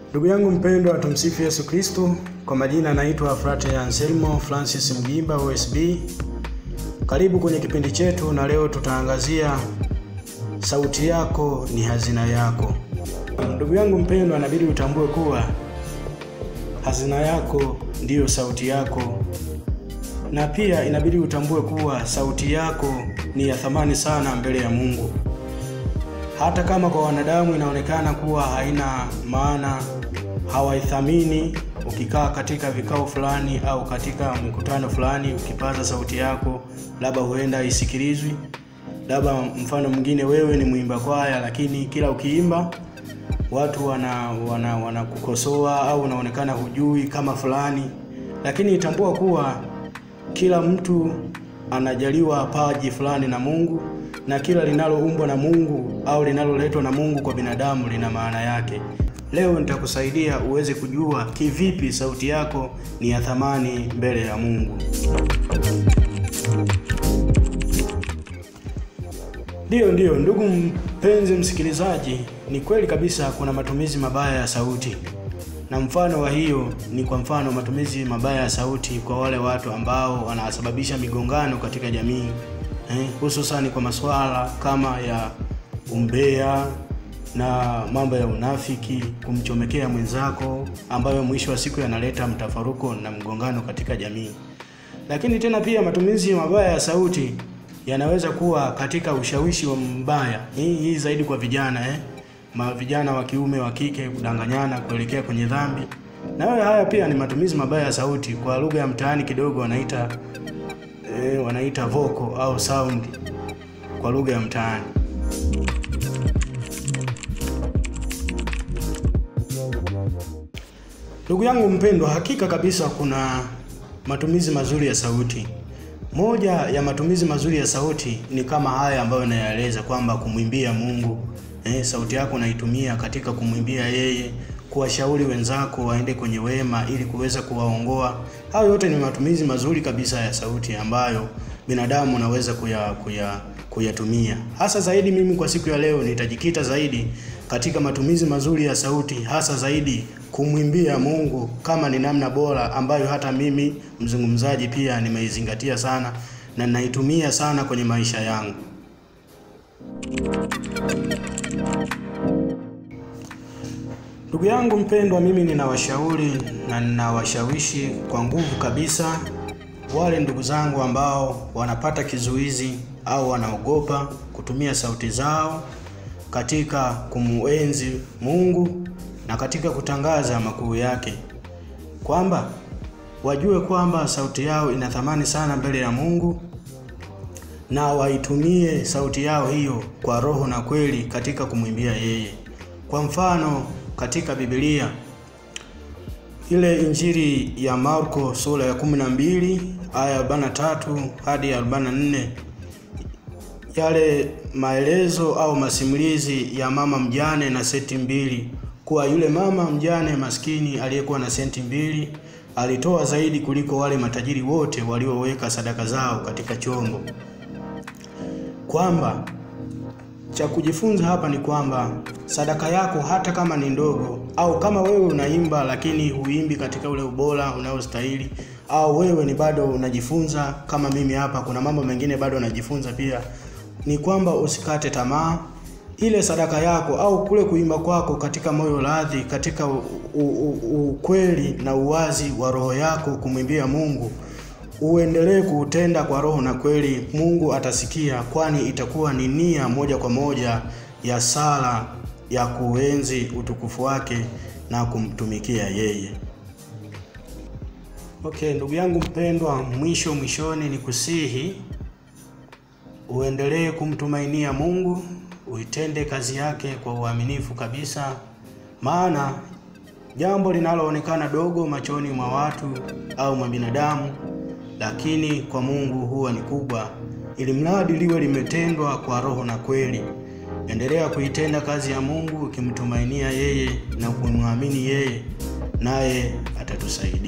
Ndugu yangu mpendwa, tumsifu Yesu Kristo. Kwa majina naitwa Frater Anselmo Francis Mgimba OSB. Karibu kwenye kipindi chetu, na leo tutaangazia sauti yako ni hazina yako. Ndugu yangu mpendwa, inabidi utambue kuwa hazina yako ndiyo sauti yako, na pia inabidi utambue kuwa sauti yako ni ya thamani sana mbele ya Mungu. Hata kama kwa wanadamu inaonekana kuwa haina maana, hawaithamini. Ukikaa katika vikao fulani au katika mkutano fulani, ukipaza sauti yako labda huenda isikilizwi. Labda mfano mwingine, wewe ni mwimba kwaya, lakini kila ukiimba watu wanakukosoa au unaonekana hujui kama fulani. Lakini itambua kuwa kila mtu anajaliwa paji fulani na Mungu, na kila linaloumbwa na Mungu au linaloletwa na Mungu kwa binadamu lina maana yake. Leo nitakusaidia uweze kujua kivipi sauti yako ni ya thamani mbele ya Mungu. Ndiyo, ndugu mpenzi msikilizaji, ni kweli kabisa kuna matumizi mabaya ya sauti. Na mfano wa hiyo ni kwa mfano matumizi mabaya ya sauti kwa wale watu ambao wanasababisha migongano katika jamii, hususan kwa masuala kama ya umbea na mambo ya unafiki, kumchomekea mwenzako, ambayo mwisho wa siku yanaleta mtafaruko na mgongano katika jamii. Lakini tena pia matumizi mabaya ya sauti yanaweza kuwa katika ushawishi wa mbaya. Hii zaidi kwa vijana, vijana wa kiume wa kike kudanganyana kuelekea kwenye dhambi. Na haya pia ni matumizi mabaya ya sauti. Kwa lugha ya mtaani kidogo wanaita vocal au sound kwa lugha ya mtaani. Ndugu yangu mpendwa, hakika kabisa kuna matumizi mazuri ya sauti. Moja ya matumizi mazuri ya sauti ni kama haya ambayo nayaeleza, kwamba kumwimbia Mungu. Sauti yako unaitumia katika kumwimbia yeye, kuwashauri wenzako waende kwenye wema ili kuweza kuwaongoa. Hayo yote ni matumizi mazuri kabisa ya sauti ambayo binadamu anaweza kuyatumia. Hasa zaidi mimi kwa siku ya leo nitajikita zaidi katika matumizi mazuri ya sauti, hasa zaidi kumwimbia Mungu kama ni namna bora ambayo hata mimi mzungumzaji pia nimeizingatia sana na naitumia sana kwenye maisha yangu. Ndugu yangu mpendwa, mimi ninawashauri na ninawashawishi kwa nguvu kabisa wale ndugu zangu ambao wanapata kizuizi au wanaogopa kutumia sauti zao katika kumuenzi Mungu na katika kutangaza makuu yake, kwamba wajue kwamba sauti yao ina thamani sana mbele ya Mungu, na waitumie sauti yao hiyo kwa roho na kweli katika kumwimbia yeye. Kwa mfano, katika Biblia ile Injili ya Marko sura ya 12 aya 43 hadi 44, yale maelezo au masimulizi ya mama mjane na senti mbili, kuwa yule mama mjane maskini aliyekuwa na senti mbili alitoa zaidi kuliko wale matajiri wote walioweka sadaka zao katika chombo. Kwamba cha kujifunza hapa ni kwamba sadaka yako hata kama ni ndogo, au kama wewe unaimba lakini huimbi katika ule ubora unaostahili, au wewe ni bado unajifunza kama mimi hapa, kuna mambo mengine bado unajifunza pia, ni kwamba usikate tamaa. Ile sadaka yako au kule kuimba kwako katika moyo radhi, katika ukweli na uwazi wa roho yako kumwimbia Mungu, uendelee kuutenda kwa roho na kweli, Mungu atasikia, kwani itakuwa ni nia moja kwa moja ya sala ya kuenzi utukufu wake na kumtumikia yeye. Okay, ndugu yangu mpendwa, mwishoni ni kusihi uendelee kumtumainia Mungu, uitende kazi yake kwa uaminifu kabisa, maana jambo linaloonekana dogo machoni mwa watu au mwa binadamu, lakini kwa Mungu huwa ni kubwa, ili mradi liwe limetendwa kwa roho na kweli. Endelea kuitenda kazi ya Mungu ukimtumainia yeye na kumwamini yeye, naye atatusaidia.